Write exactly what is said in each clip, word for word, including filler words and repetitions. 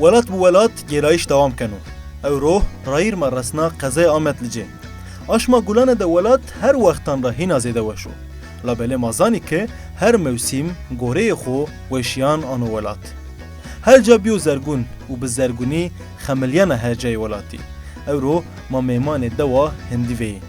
Welat bi welat gêrayîş dewam keno. Ewro rayîr me resna qezaya Amed Licê. Aşma Gulane de welat her wextan re hîna zêde weş o. Labelê ma zanî ke her mewsîm goreyê xwe weşiyan ano welat. Her ca bîyo zergûn û bi zergûnî xemiliyana her cayê welatî. Ewro ma mêmanê dewa Hindivê yê.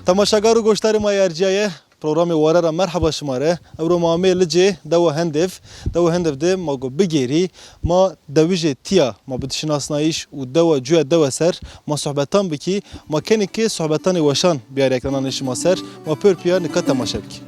Temaşegar û goşdarê ma yê erciyaye, programê Ware re merheba şima re. Ewro ma amê Licê, dewa Hendev. Dewa Hendev de ma got bigêrî, ma dewijê tiya, ma bi dişinasnayîş û dewa cuya dewe ser, ma sohbetan bikî, ma kenî ki sohbetanê weşan biyarî ekrananê şima ser, ma pir piya nika temaşe bikî.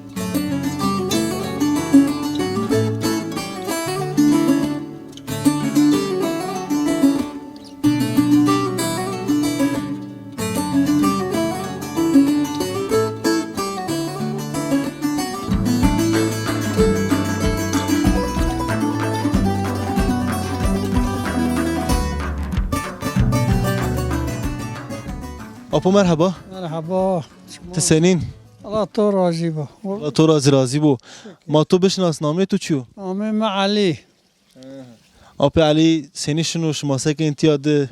Apo merheba. Merheba. Tu senîn? Allah to razî bo. Allah to razî razî bo. Ma tu bişinas namê tu çi yo? Namê me Elî. Apê Elî, senî şino, şima sekin tiya de?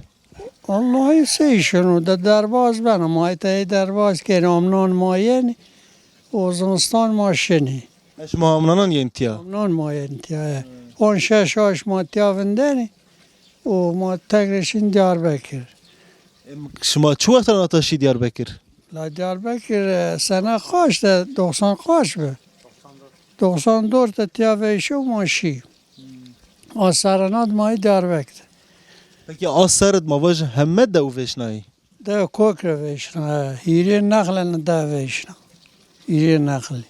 Wallahî sey şino, de derbaz bena, ma êteyê derbaz kên, amnan ma yenî, û zimistan ma şinî. E, şima amnanan yên tiya? Amnan ma yên tiya, e. On şeş aş ma tiya vindenî, û ma tek re şin Diyarbekir. Em, şima çi wextan hata şî Diyarbekir? La Diyarbekir, e, sene kaç de, doksan kaç bi? Doksan dört de tiya veyşo ma şî. A serenat mayî Diyarbekir. Peki a serit ma vaj heme de û veşnayî? De kok re veşna, he. Hîrê nexlen de veşna. Hîrê nexlî.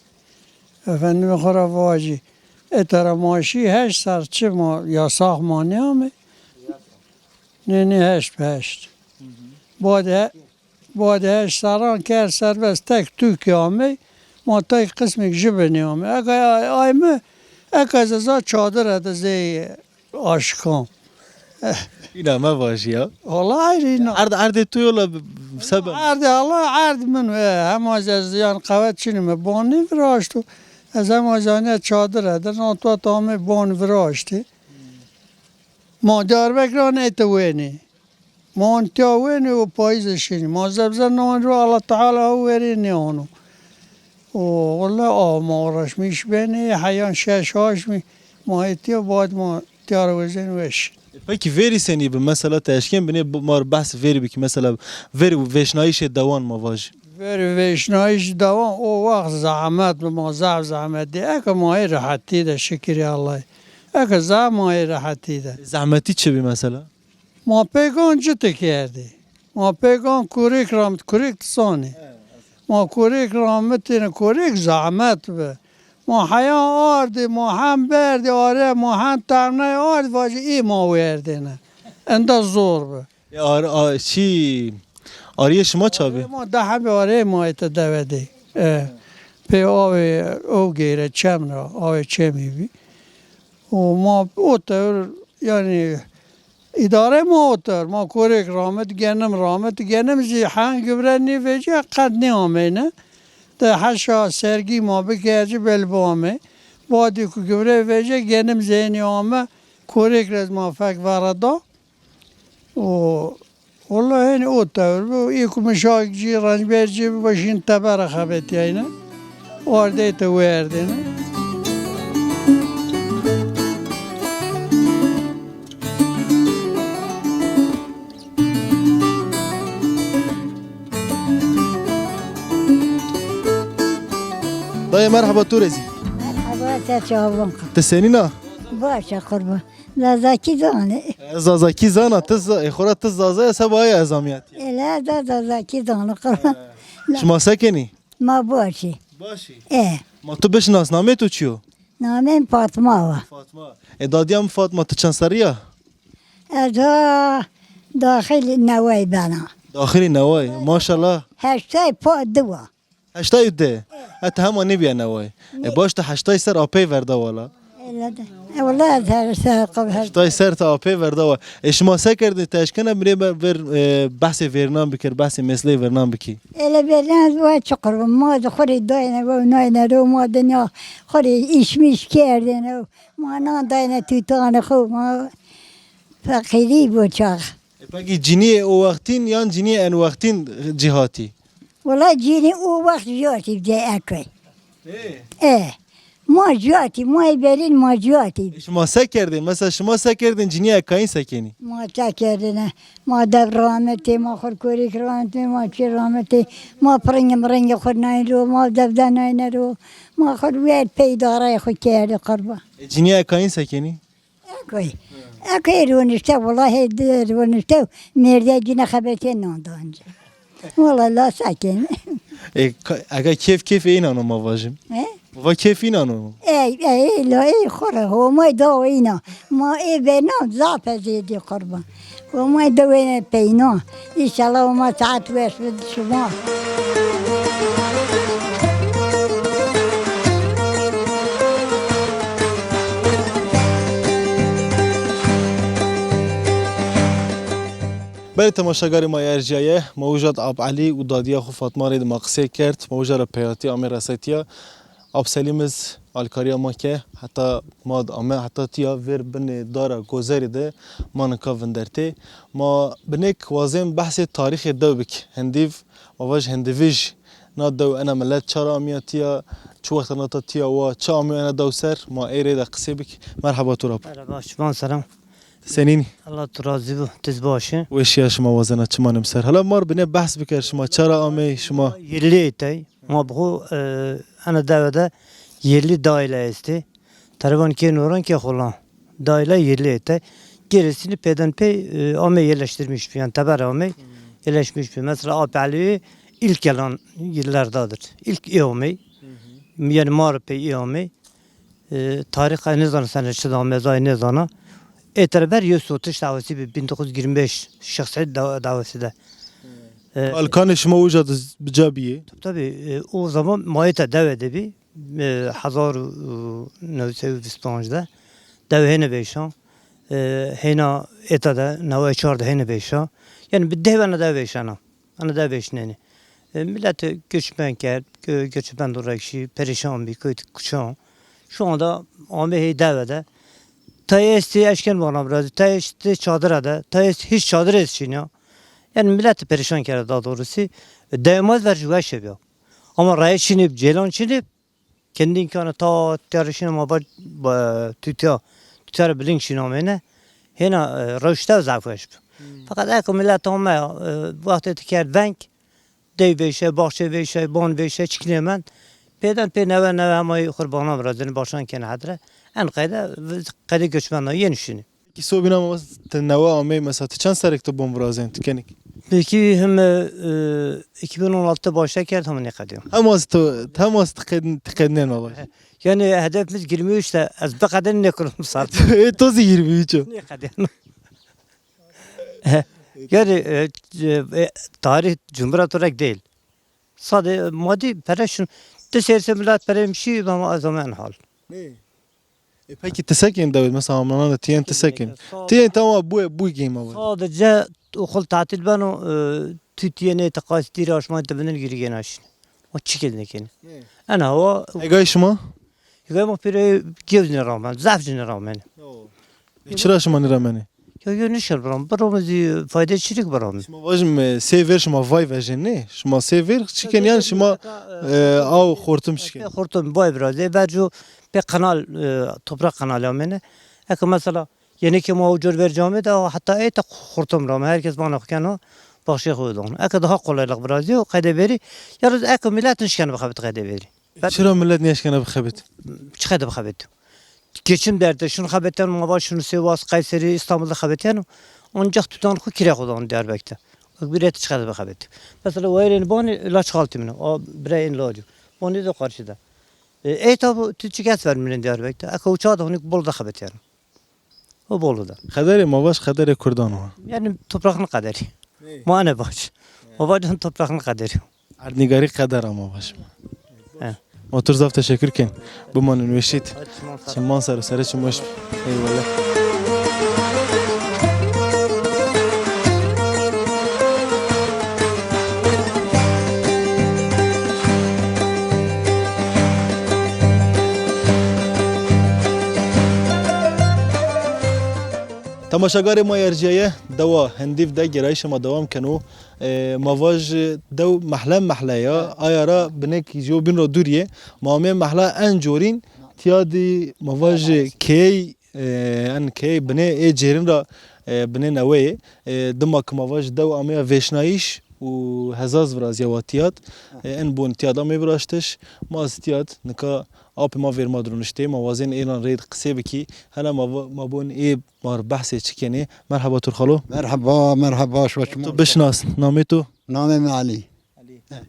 Efendime xwe re vajî. Etara ma şî heşt ser çi ma yasax ma neyame? Nê, nê, heşt bi heşt. Bade Badê heşt serran ker serbest tek Tirkî amey, ma tek qismêk ji binê amey. Eka ay, ay mi, eka ez za çadir e de zey aşikan. Îna me vajî ya. Wala ayrî îna. Erd, erdê tu yola sebe. Erdê Allah, erd min e. Hema ez, ez yan qewet çinî me. Banî viraşto. Ez hema zaniye çadir e de. Natwa tamê ban viraştê. Ma Diyarbekir an ete wenê. Ma an tiya wenê û payîzê şinî. Ma zebze nan ro Allah Teala ew werê nêano. Û wele a ma raşmîş benê, heyan şeş haş mî ma ê tiya bad ma tiya re wezên weş. Peki verî senî bi? Mesela te eşkên binê bu-, mar behs verî bikî. Mesela verî û vêşnayîşê dewan ma vaj. Verî vêşnayîş dewan o wext zehmet bi ma zaf zehmetî. Eke ma ê rehetî de şikirê Allahê. Eke zaf ma ê rehetî de. Zehmetî çi bî mesela? Ma pêkan cite kerdî. Ma pêkan kurêk ramit, kurêk disanê. Ma kurêk ramitêne, kurêk zehmet bi. Ma heyan ardê, ma hem berdê are, ma hem ternay ardê, vajê ê ma werdêne. Enda zor bi. E, ar-, a, çi, ariyê şima ça bî? Ma de hebê arê ma ete devedê. E, pê avê ew geyre çem ra, avê çemî bî. Û ma o tewr, yanî, îdare ma o tewr, ma korêk ramit, genim ramit, genim zî hen givre nêvêje qet nêameyne. De heşa sergî ma bikerci bel bame. Badê ku givre vêje genim zênî ame, korêk rez ma fek vereda. Û wela hênî o tewr bû. Ê ku min şak cî, rencber cî bibe, şîn tebera xebetiyayne. Ardê te werdêne. Dayê merheba tu rezî. Merheba, te çavan. Te senîna? Baş e qurban. Zazakî zane. Ez Zazakî zana, tu za-, ê xora tu Zaza ya, se baye ez amiyatî. Ele da Zazakî zane qurban. Şima se kenî? Ma başî. Başî. E. Ma tu bişnas, namê tu çi yo? Namê Fatma wa. Fatma. E, dadiya min Fatma, tu çend serrî ya? Ez ha daxilî newey bena. Daxilî newey, maşallah. Heştay pa du wa. Heştay û du. E, tu hema nêbiya neway. E, baş, tu heştay ser apey verda wala. Ele de. E, wala ez her ser qev her. Tay ser te apê verdawa. E, şima se kerdin, te eşkena birê be-, ver, e, behsê vêrnan bikir, behsê mesleyê vêrnan bikî. Ele vêrnan wa çi qurban, ma de xurê dayne ve nayne ro, ma dinya xurê iş miş kerdin o. Ma nan dayne tutanê xo, ma feqîrî bu çax. E, pekî ciniyê o wextîn yan ciniyê en wextîn cihatî? Wala cinî o wext cihatî de ekoy. Ê. E. Ma cihatî, ma ê berîn ma cihatî. E, şima se kerdin? Mesela şima se kerdin, ciniyê kayîn se kenî? Ma se kerdine. Ma dev rahmetê, ma xurkorîk rahmetê, ma çi rahmetê. Ma piringê miringê xur nayne ro, ma dev de nayne ro. Ma xur wer peydarayê xu kerdî qurban. E, ciniyê kayîn se kenî? Ekoy. Ekoy rûnişte, wela hê di rûnişte û mêrde cine xebetê nan da ince. Wela la sakin. E, ka-, ege kêf kêf ê înan o ma vajim. He? Va kêf înan o. Ey, ey, ey, la, ey, xora, homay da o îna. Ma ê bena, zape zêdî qurban. Homay da wêne peyna. Înşallah homa saet weş bi şima. Belê temaşegarê ma yê erciyaye, ma wija di Ab Elî û dadiya xwe Fatma rê de ma qisê kerd, ma wija re peyatî amê resetiya. Ab Selîm iz alkariya ma ke, heta ma d-ame, heta tiya vêr binê dara gozerê de ma nika vindertê. Ma binêk wazên behsê tarîxê dew bik. Hindîv, ma vaj hindivij, na dew ena milet çara amiya tiya, çi wexta nata tiya wa, çi amiyo ena dew ser, ma ê rê de qisê bik. Merheba tu rab. Merheba, şivan selam. Senînî? Allah tu razî bu, tiz baş e. Weşiya şima wazena çimanê ser. Hala mar bine behs biker şima, çara amey şima? Yerli etey. Ma bu, e, ana devede yerli daile esti. Tervan ke noran ke xolan. Daile yerli etey. Gerisini peyden pey, e, ame yerleştirmiş bi. Yani teber ame yerleşmiş bi. Mesela Apeli ilk gelen yıllardadır. İlk e ame. Yani mar pey e ame. E, tarîxa nêzana sene çi da mezayê nêzana. Ê te re ber yew sotiş dawesî bi bin dokuz yüz yirmi beş Şexsî da-, dawesî de. E, Alkanê şima wija di bi ca biyê? Tabii, tabii, e, o zaman ma ê te dewe de bî, e, hezar û newsed û bîst û panc de. Dewe hêne vêşa. E, hêna ê te de, newe çar de hêne vêşa. Yani bi deh bena dewe vêşana. Ana da vêşnenê. E, millet göçmen kerd, gö-, göçmen olarak şey, perişan bir köy, kuçan. Şu anda ame hey devede. Tay esti eşken bana biraz, tay esti çadıra da, tay esti hiç çadır esçin ya. Yani millet perişan kerde daha doğrusu. E, dayanmaz ver şu veş ya. Ama raya çinip, ceylan çinip, Kendi imkanı ta tiya re şîne ma va, va, tûtiya, tûtiya re biling şîne amêne. Hêna, e, rewşte zaf weş bi. Hmm. Feqet eko millet ame, e, wextê tu kerd veng, dey vêşe, baxçe vêşe, ban vêşe, çiknê mend. Pêden pê newe newe hema yê xurbanan virazin, başan kene hedre. En qeyde, qeyde göçmena yên şîne. Kî sobîna me tu newe amey, mesela tu çend serek tu bon virazên, tu kenik? Peki hem, e, iki bin on altı başta kerd, hem ne kadar? Hem az tu, hem az tu qed-, tu qednen me baş. Yani hedefimiz yirmi üç de, ez bir kadar ne kurulum saat. E, tozi yirmi üç o. Ne kadar? Yani, e, e, tarih cumhuriyet olarak değil. Sade maddi pere şun, tu serse millet pere mişi, ama zaman hal. Ne? E, peki ti sekên dewêt, mesela hamlanan de tiyên ti sekên. Tiyên tamam bu, bu game var. Sadece okul tatil beno, e, tu tiyên ê teqas dîr aşman te binin girî gênaşin. O çi kez nekin? Ne? Ana hava. Egay şima? Egay ma pire gevzine rağmen, zaf cine rağmen. Yo. E, çira şima niremene? Yo, yo, nişer biram. Biram zî fayde çirik biram. Şima vajim, e, sê vêr şima vay vejin ne? Şima sê vêr çiken yan şima, e, aw xortum şiken? Xortum vay biraz. E, vercu pe kanal, e, toprak kanal amene. Eke mesela yeni ki ma ucur ver cami de, hatta e ta xortum ram. Herkes bana keno, başka koydum. Eke daha kolaylık biraz yok. Kayde veri. Yalnız eke millet nişken bakabit kayde veri. Çira millet nêşkene bixebit? Çi qede bixebit? Geçim derdi. Şunu xebeten, ma va şunu Sivas, Kayseri, İstanbul'da xebeten. Ancak tutan xu kire xudan Diyarbekir'de. Bire çi qede bixebit? Mesela wayirên bani la çal timine. O bireyên la diyor. Bani de karşıda. E, e tabi tu çi kes verminin Diyarbekir'de. Aka uçağı da onu bol da xebeten. O Bolu da. Xederê ma baş, xederê Kurdan o. Yani toprağın kaderi. Ne? Ma ne baş. Ma bacan toprağın kaderi. Erdnîgarî qedera ma baş. He. Otur zaf teşekkür ken. Bimanin weşît. Çiman ser û serê çim weş. Eyvallah. Temaşegarê ma yerciye ye, dewa Hindîv de gerayişa ma dewam keno. E, ma va ji dew mehle mehle ya, aya ra binek ji yo bin ra dûr ye. Ma amê mehla en corîn, tiya dî ma va ji key, e, en key binê ê cêrin ra, e, binê neweyê. E, dima ki ma va ji dew ameya vêşnayîş û hezaz viraziya wa tiyad. E, en bon tiyad amê viraştiş, ma ez tiyad, nika apê ma vêr ma dironiştê, ma wazên êlan rê qisê bikî. Hela ma va-, ma bon ê mar behsê çi kenê. Merhaba Turxalo. Merhaba, merhaba, şwa çima. Tu bişnas, namê tu? Namê min Elî.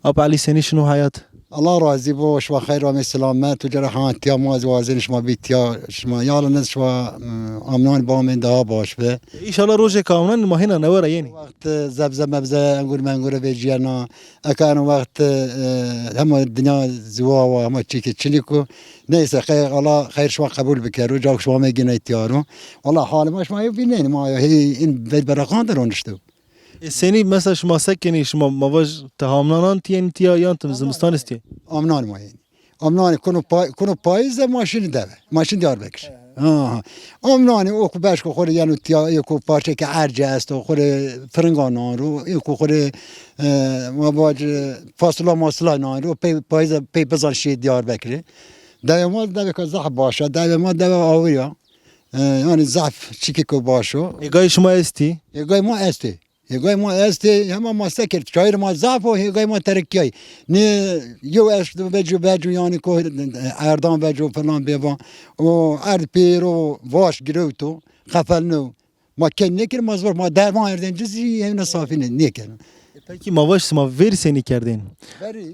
Ap Elî, senî şino heyat? Allah razî bo, şwa xeyr amê selamet, tu cere ha tiya ma ez wazên şima bî tiya, şima ya ne şwa, mm, amnan bamên daha baş be. Înşallah rojek amnan ma hêna newe ra yenî. Wext, e, zebze mebze engur mengur vêciyena, eka eno wext, e, hema dinya ziwa wa, hema çîkê çinî ku. Neyse, xeyr, Allah xeyr şwa qebûl bikero, cak şwa me gine tiyaro. Wala halê ma şima ev bînên, ma hê in ber bereqan de ronişto. E, senî mesela şima se kenî, şima ma vaj te hamnanan tiyên tiya yan tim zimistan istiyê? Amnan ma yenî. Amnanê kunu pay-, kunu payîz de maşînî deve. Maşîn Diyarbekir. Ha, ha. Amnanê o ku beşko xwe rê yeno tiya, ê ku parçeke erce esto, xwe rê firinga nan ro, ê ku xwe rê, e, ma vaj, e, fasula masula nan ro, pey payîz de pey bizan şê Diyarbekirê. Devê ma deveka zehf baş e, devê ma deve awir ya. E, yanî zehf çikî ku baş o. Hêgayê şima estî? Hêgayê ma estê. Hêgayê ma estê, hema ma se kir, çayir ma zaf o, hêgayê ma terekiyayî. Nê yew eşk do veco veco, yanî ko erdan veco filan bêvan. O erd pêro vaş girewto, xefelno. Ma ken nêkir, ma zor, ma dervan erdên cizî hevne safî ne, nêkir. E, pekî ma vaj sima vêr senî kerdên? Verî,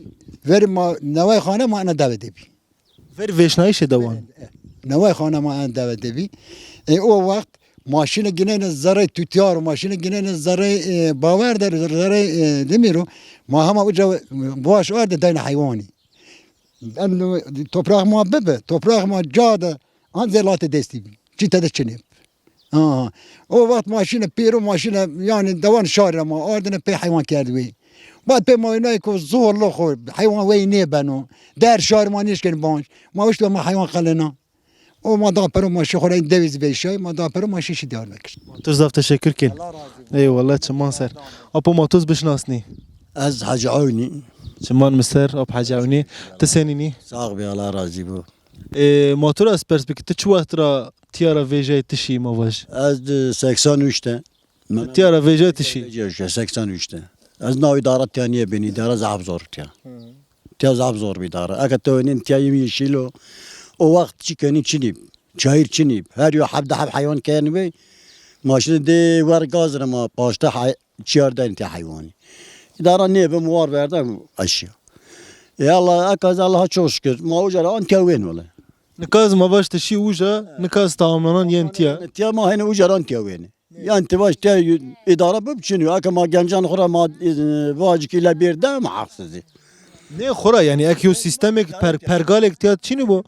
verî ma neway xane ma ena deve de bî. Ver vêşnayîşê dewan. Neway xane ma en deve de bî. E, o wext maşîne ginene zerrey tûtiyar û maşîne ginene zerrey, e, bawer de, zerrey, e, demîr û ma hema uca baş arde dayne heywanî. Em topraq ma bibe, topraq ma ca de an zelatê destî bî. Çi te de çinê. Aha. O wext maşîne pêro maşîne, yanî dewan şarê ma ardine pê heywan kerd wê. Bad pê ma wê nayê ku zorlo xwe heywan wey nêbeno. Der şarê ma nêşkên banc. Ma wişt ma heywan xelena. O ma da pero ma şi xwe reyên dewê zî veyşay, ma da pero ma şi şi Diyarbekir. Tu zaf teşekkür kin. Allah razı olsun. Eyvallah, çiman ser. Apo ma tu bişnasnî? Ez Hacı Avni. Çiman mister, ap Hacı Avni. Ti senînî? Sağ ol, Allah razı bu. E, ma tu ra ez pers bikî, tu çi wext ra tiya ra vêjeyê tişî ma vaj? Ez di seksen üç de. Tiya ra vêjeyê tişî? Vêjeyê seksen üç de. Ez nav îdara tiya niye bînî, îdara zaf zor tiya. Tiya zaf zor bî îdara. Eke te wenên tiya yim yeşîl o, o wext çi kenî çinî, çayir çinî. Her yo hebde heb heywan kenî bê, maşînê dê wer gaz re ma paşte hay-, çiyar den tiya heywanî. Îdara nêbim war verdim eşya. E Allah, eka ez Allah'a çok şükür. Ma uca an tiya wên wele. Nika ez ma baş te şî uca, nika ez tamamlanan yên tiya. Tiya ma hene uca an tiya wên. Yan ti baş tiya îdara bib çin yo. Eka ma gencan xura ma, e, vacik ile bir de ma haksızı. Nê xura yani ek yo sistemek per-, pergalek tiya çinî bo.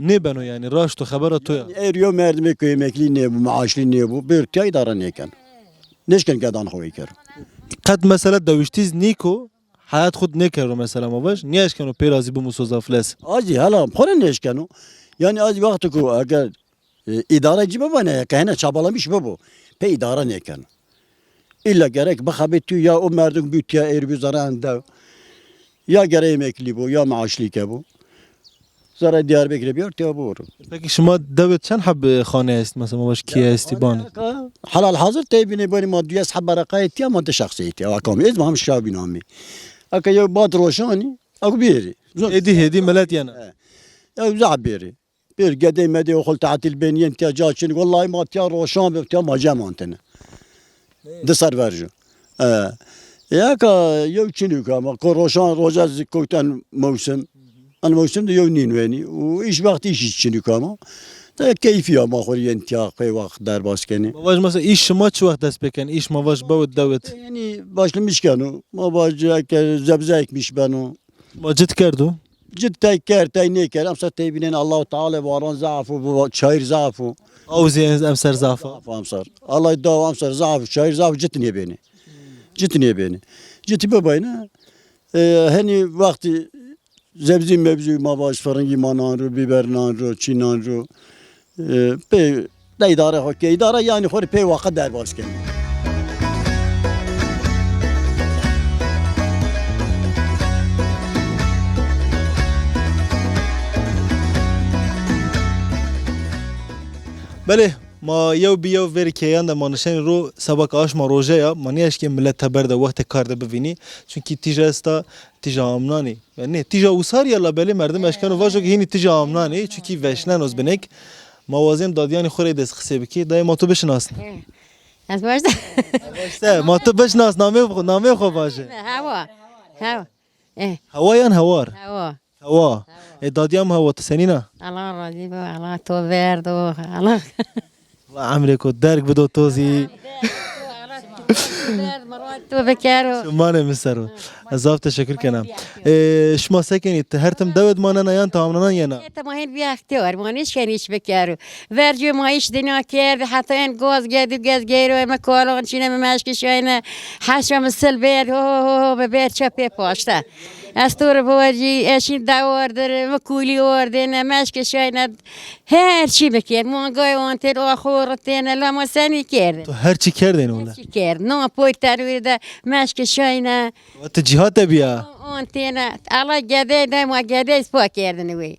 Nêbeno yani raşt o xebera to ya. Êr yo merdimê ku emeklî nêbû, maaşlî nêbû, bir tiya îdara nêken. Nêşken gedan xwe wê ker. Qet mesela dewiştî nîko, heyat xwe nêkero mesela ma vaj, nêşkeno pê razî bim û soza fles. Azî hela xwe ne nêşkeno. Yani azî wexto ku eger, e, îdare cî bibane, ke hene çabalamiş bibo, pê îdare nêkeno. Îlla gerek bixebê tu ya o merdum bû tiya êr bû zere en dew. Ya gere emeklî bû, ya maaşlî ke bû. Zere Diyarbekirê biyar tiya bû. Peki şima dewê çend heb xane est? Mesela ma baş kiye estî banê? Helal hazır tey bînê banê ma duyes heb bereqayê tiya ma di şexsê tiya. Akam ez ma hem şabîn amî. Aka yew bad roşanî, aku bêrî. Hêdî hêdî milet yena. He. Ew zaf bêrî. Bir gedê medê oxul tatil bên yên tiya ca çin. Wallahî ma tiya roşan be tiya ma cem antene. Di ser ver jû. E, ya ka yew çinûk ama, ko roşan roja zi koten mewsim. An mewsim de yew nîn wenî. Û iş wextî iş çinûk ama. De keyfî ama xwe yên tiya qey wext derbas kenî. Ma vaj mesela iş şima çi wext dest pê ken? İş ma vaj bewit dewit. Yani başlamış keno. Ma vaj ke zebze ekmiş beno. Ma cit kerdo? Cit tey ker, tey nêker. Emser tey bînên Allahu Teala baran zaf û, bu çayir zaf û. Ew zî em ser zaf. Zaf emser. Allah daw emser zaf û çayir zaf û cit nêbêne. Cit nêbêne. Cit bibayne. E, henî wextî zebzî mebzî ma baş firingî ma nan ro, bîber nan ro, çî nan ro. E, pê de îdare xwe ke îdare yanî xwe pê waqa derbas ken. Belê, ma yew bi yew vêrî kêyan de ma nişenî ro seba ke aşma roje ya, ma nêeşkê milet teber de wextê kar de bivînî. Çunkî tîja esta, tîja amnanî. Yani ne, tîja wisarî ya la belê merdim eşkeno vajo ke hînî tîja amnanî, çunkî veşneno binek. Ma wazêm dadiyanî xwe rê dest qisê bikî. Dayê ma tu bişinasn. Eh. Ez baş de. Baş de, ma tu bişnas namê xwe, namê xwe vaje. Hewa. Hewa. Eh. Hewa yan hewar? Hewa. Hewa. E, dadiya min hewa, tu senîna? Allah razî bo, Allah to verdo, Allah. Allah emrê ku derg bido to zî. To bikero. Şimanê min ser o. Ez zaf teşekkür kena. E, şima sekenî, tu her tim dewet manena yan tamamlanan yena? Te ma hên bi extiyar, ma nişken iş bikero. Vercê ma iş dina kerdi, heta en goz gedi, gez geyro, me kolan çîne, me meşki şayne, haşa me sil berdi, ho, ho, ho, ho, be ber çepê paşte. Ez to re bivacî, ez şîn dewar dir, min kulî ordêne, meşke şayne, her çî bikir. Mangay wan tên, axo ritêne, lama senî kerdin. Tu her çî kerdin wele? Her çî kerd. Na poy tenûrê de meşke şayne. Wa tu cîhat de biya? An têne, ala gedey de ma gedey spa kerdin wê.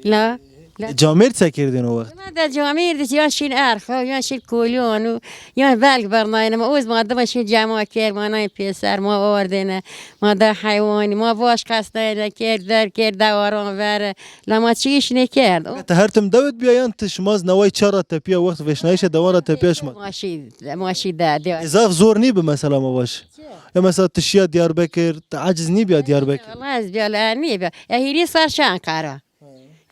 La. E, camêrd se kirdin o wext? Wela de camêrd ya şîn erx, ya şîn kolyon û ya belk bernayne. Ma oz ma dima şîn cema kir, ma nayên pêser, ma ordêne, ma da heywanî, ma vaş qestayne kir, der kir, dewaran ver. La ma çi iş nêkerd. Te her tim dewet biya yan ti şima zi neway çar ra tepiya wext veşnayişe dewan ra tepiya şima? Ma şî, ma şî de, de. E, zaf zor nî bi mesela ma baş. Ya mesela ti şiya Diyarbekir, ti aciz nî biya Diyarbekir? Wela ez biya, la nî biya. Ya hîrî sar şan qara.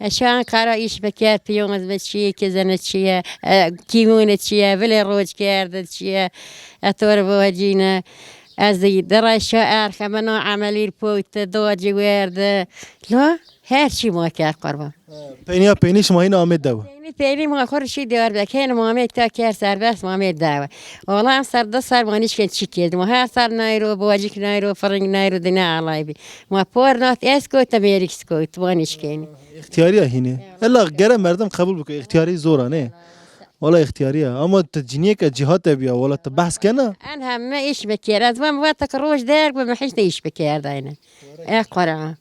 Eşan qara iş biker, piyonz bi çi, kizin çi ye, e, kîmûn çi ye, vilê roc kerd çi ye, e, tor bocîne. Ez di reşa erxe min o emelîr poyte, doci werde. La, her çi ma ker qurban. Peyniya peynî şima hîn amê dew? Peynî, peynî ma xur şî diyar bek, hên ma amê ta ker serbest ma amê dew. Ola em ser di ser ma nişken çi kerd. Ma her ser nayro, bocik nayro, firing nayro, dine alay bi. Ma por nat, ez kot, te mêrik kot, ma nişken. Îxtiyariya hînê. Ella gere merdim qebûl bike, îxtiyarî zor a, ne? Wala îxtiyariya. Ama tu ciniyeke cîhat de biya, wala tu behs kena? En heme îş bikir. Ez van, va tek roj derg bi, me hiç ne îş bikir dayne. E Qur'an.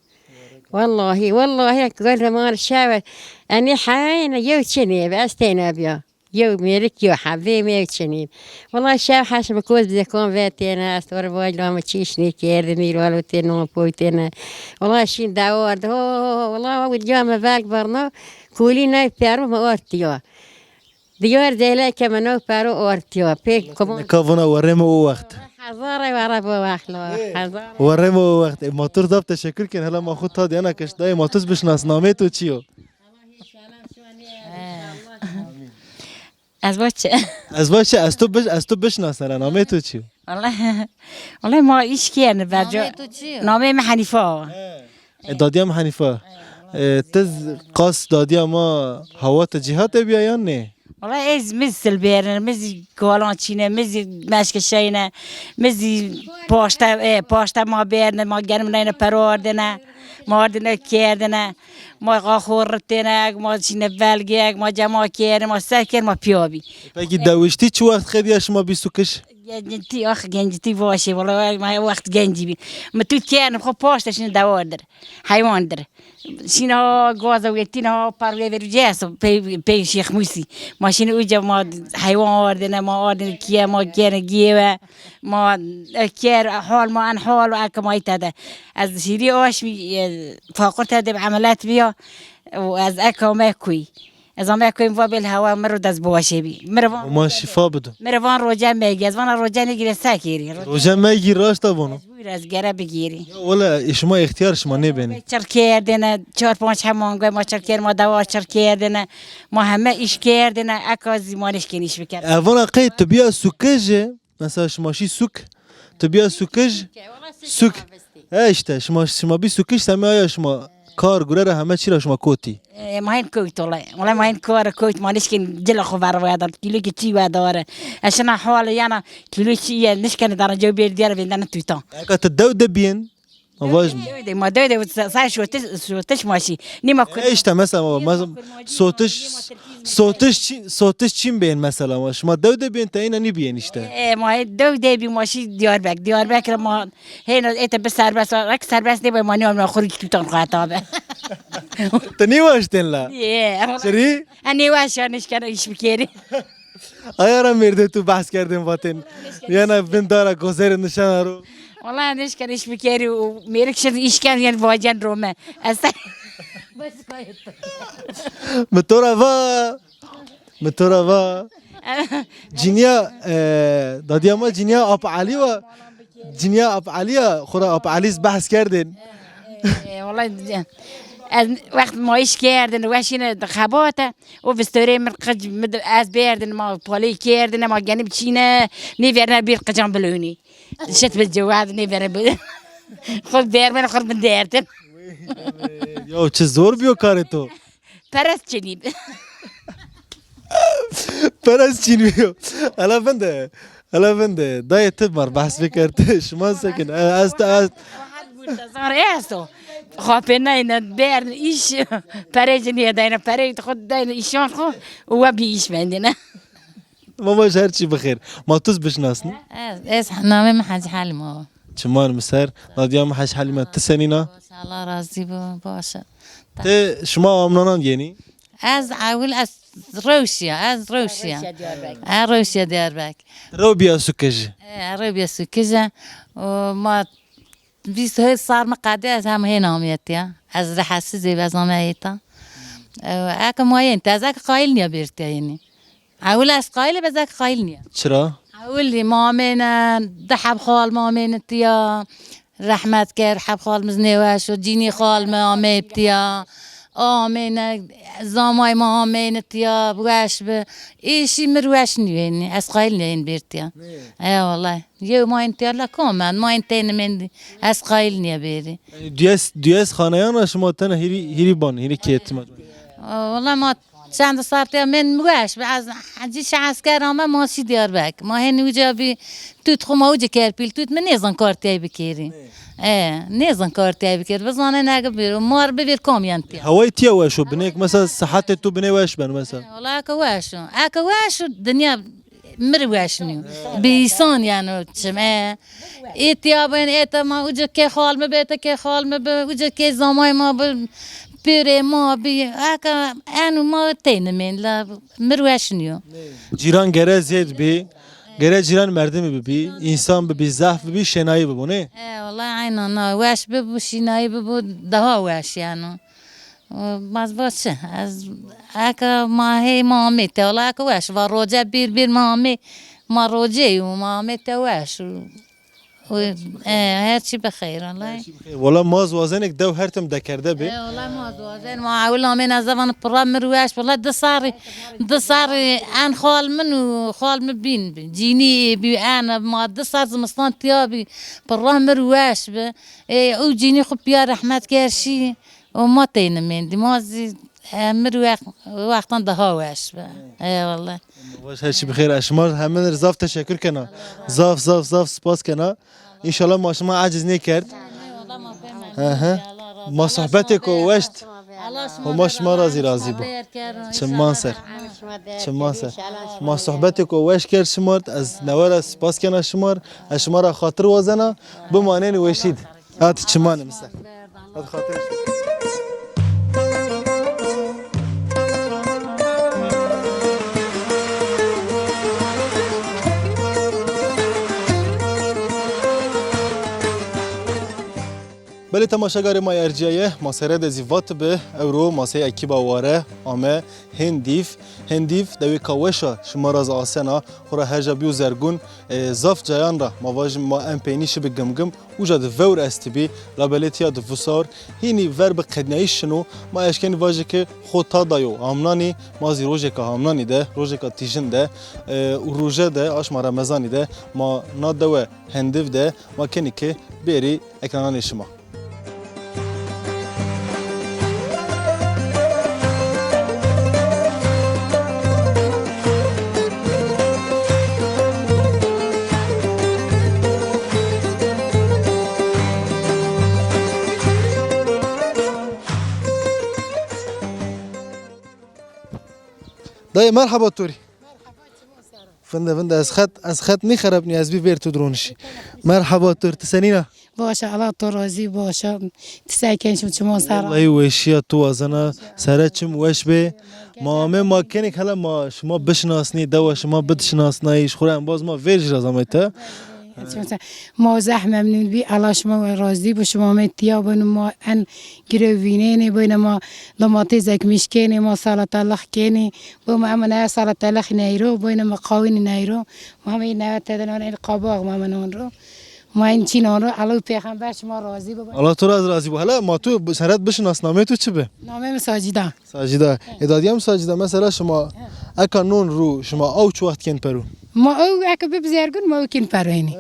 Wallahî, wallahî, gel remar şev. Enê heyne yew çinê be, ez têne biya. Yew mêrik, yew hebê me, yew çinî. Wela şev heş min koz bi zekan ve têne, ez tor vay la me çîş nêkerdin, îro lo têne, poy têne. Wela şîn dewar de, ho, ho, ho, wela wî ca me velg berna, kulî ney peru me ortiya. Diyar zeyleke me no peru ortiya. Pek koman. Nika vana werê me o wext. Hezar ey were bo wext lo, hezar. Werê me o wext. E, ma tur zaf teşekkür ken, hela ma xu ta diyana keş dayê, ma tuz bişnas, namê tu çi yo? Ez baş çi? Ez baş çi? Ez tu biş-, ez tu bişnasne, namê tu çi? Wallahî, wallahî ma îş kiyene berca. Namê tu çi? Namê min Henifa. E, dadiya min Henifa. E, tiz qas dadiya ma hawa te cîhat e biya yan ne? Wallahî ez miz silbêrine, miz kolan çîne, miz meşke şeyne, miz paşte, e, paşte ma bêrine, ma genim neyne perordine, ma ordine kerdine. Ma xwe ritêne, ma çîne belgeyek, ma cema kêrê, ma ser kêr, ma piya bî. Pekî dewiştî çi wext xediya şima bî sukiş? Gencitî, ax gencitî vaşê, wala ma wext gencî bî. Mi tu kêrn xwe paş de şîne dewar dir, heywan dir. Şîne ha gaza wê tîne ha parvê verû cê esto pey, pey Şêx Mûsî. Ma şîne uca ma heywan ardine, ma ardine kiye, ma kêrne giyewe. Ma, e, kêr hal ma en hal û eke ma îte de. Ez hîrî aşmî, e, faqir te de bi emelet biya û ez eka me kuy. Ez ame kuy va bêl hewa mir û dest bi weşê bî. Mir van. Ma şifa bido. Mir van roce megî. Ez vana roce negîre sekêrî. Roce megî raşta bono. Buyur ez gere bigêrî. Ya wala, e, şima îxtiyar şima nêbêne. Çirkê erdêne, çar panc heman goy ma çirkê ma dewa çirkê erdêne. Ma heme îş kerdêne, eka zî ma nişkên îş biker. Evana qey tu biya sukej e? Mesela şima şî suk, tu biya sukij, suk. He işte, şima, şima bî sukij, semê aya şima. Kar gure re heme çî re şima kotî? E, ma hên kewt wele. Wele ma hên kar kewt, ma nişkin cila xwe ver weda. Kîlo ki çî weda were. Eşina hawale yana kîlo çî ye, nişkene dara cew bêr diyar vêndene tûtan. Eka tu dew de biyên? Ma vaj mı? Dew de, ma dew de, sa, sa şotiş, şotiş maşî. Nîma kur. E işte mesela ma, ma, sotiş, sotiş çi, sotiş çin biyên mesela ma. Şima dew de biyên, te yine ni biyên işte. E, ma dew de bi maşî Diyarbek. Diyarbek ma Hêna ê te bi serbest, wek serbest nebe, ma nêamna xwe rû tutan xwe heta be. Tu nêwaştên la? Yê. Çirî? En nêwaş ya nişkene iş bikerî. Aya ra mêrde tu behs kerdin vatin. Yana bin dara gozerê nişana ro. Wala nişkene iş bikerî û mêrik şir iş ken yan vacen rome. Ez. Min to ra va. Min to ra va. Ciniya, e, dadiya ma ciniya Ap Elî wa. Ciniya Ap Elî ya, xura Ap Elî behs kerdin. E, wala, ez wext ma iş kerdin, weşîne xebate. O vistorê min qic, min de, ez berdin, ma palê kerdin, ma genim çîne, nêverine bir qican bilûnî. Şit bi cewad nêvere bi. Xwe bermen xwe bin derdin. Ya çi zor biyo karê to. Perez çinî bi. Perez çinî yo. Ela vinde. Ela vinde. Dayê tu mar behs bikert. Şima sekin. E, ez te, ez Zor esto. Xapê neyne, ber iş. Perê cinîye dayne, perê xwe dayne, işan xwe. Û we bi iş bendine. Mama ji her çî bixêr. Ma tu bişnasnî? Ez, ez namê min Hecî Helîm o. Çiman mi ser. Nadiya min Hecî Helîm e. Tu senîna? Baş, Allah razî bo. Baş. Te şima amnanan yenî? Ez ewil ez rewşiya, ez rewşiya. Rewşiya Diyarbek. E, rewbiya Sukij. E, rewbiya Sukij. O ma vîst hê sar me qedê ez hem hê namiyetiya. Ez rehesiz ê bezame hêta. E, eke ma yên te, ez eke qayil niya bêrtiya yenî. Ewil ez qayil ê, bez eke qayil niya. Çira? Ewil ma amêne, di heb xal ma amêne tiya. Rehmet ker, heb xal miz nêweş û cînî xal me amê tiya. Amêne, zamay ma amêne tiya, weş bi. Êşî mir weş niyên, ez qayil niya yên bêrtiya. E, wallay. Yew mayên têla kom en, mayên têne mendî. Ez qayil niye bêrî. Duyes, duyes xaneyan ra şima tena hîrî, hîrî ban, hîrî kêt ma? Wala ma çend sar tê men weş bi, ez cî şi esker ame ma şî Diyarbek. Ma hên uca bi tut xu ma uca ker pîl tut min nêzan kar tê bikêrî. E, nêzan kar tê bikêrî. Bizane nege bir, mar bibir kom yan tê. Hewayê tiya weş o, binek mesela sihetê tu binê weş ben mesela. Wala eke weş o. Eke weş o, dinya mir weş nîyo. Bi îsan yani çim, e. Ê tiya bên, ê te ma uca kê xal mi be, te kê xal mi be, uca kê zamay ma bi, pêrê ma bi, aka en ma têne mên la mir weş nîyo. Cîran gere zêd bi, gere cîran merdimî bibî, însan bibî, zehf bibî, şênayî bibû, ne? E, wala aynen, na, weş bibû, şînayî bibû, daha weş yani. Bas bo çi? Ez, eke ma hê ma amê te, wala eke weş, va roce bir bir ma amê, ma roce û ma amê te weş û, û, e, her çi bi xeyr, wala. Wala ma ez wazenek dew her tim dekerde bi. E, wala ma ez wazen, ma ewil amê ne zevan pira mir weş, wala di sarî, di sarî en xal min û xal min bîn bi. Cînî bi en, ma di sar zimistan tiya bi, pira mir weş bi. E, û cînî xu piya rehmet ker şî. O ma teyne mendî, ma zî, e, mir wex-, wextan daha weş be. Eyvallah. Baş, her şey bi xêr. Ez şima hemen zaf teşekkür kena. Zaf, zaf, zaf spas kena. İnşallah ma şima aciz nêkerd. Hı hı. Ma sohbetê ku weşt. Homa şima razî razî bo. Çiman ser. Çiman ser. Ma sohbetê ku weş kerd şima, ez newera spas kena şima. Ez şima ra xatir wazena. Bimanên weşîd. Hadi çimanê min ser. Hadi xatirê şima. Belê temaşegarê ma erciyaye, ma sere de zî vat bi, ewro ma sey ekîba ware ame Hêndîv. Hêndîv dewêka weş a, şima ra zî asena, xura her ca bîyo zergûn, e, zaf cayan ra, ma vajin ma em peynî şibi Gimgim, uca di vewr estibî, labelê tiya di vusar, hînî ver bi qedneyîş şino, ma eşkenî vajê ke xo ta dayo hamnanî, ma zî rojeka hamnanî de, rojeka tîjin de, e, û roje de, aşma Remezanî de, ma na dewe Hêndîv de, ma kenî ke bêrî ekrananê şima. Dayê, merhaba Torî. Vinde, vinde, ez xet, ez xet nî xerepnî, ez bî vêr tu dronişî. Merhaba Tor, tu senîna? Başa, Allah to razî, başa. Ti sekenşim çiman sera. Wellahî weşiya tu wazena, sere çim weş bê. Ma amê ma kenik hele ma şima bişinasnî, dewa şima bidişinasnayî, ji xwe re embaz ma vêr jî razamê te. Ma zeh memnûn bî, Allah şima we razî bo, şima me tiya bin, ma en girevînênê bine, ma domatêsek mişkênê, ma salatalık kênê, bo ma em ne salatalık neyro, bine ma qawîn neyro, ma me ne teden en qabax ma me non ro, ma en çî non ro, Allah pêxember şima razî bo. Allah tu raz razî bo. Hele ma tu seret bişinas namê tu çi bi? Namê min Sacîda. Sacîda. Ê dadiya min Sacîda, mesela şima eka non rû, şima ew çi wext kên perû? Ma ew eke bib zergûn, ma ew kên perû enî.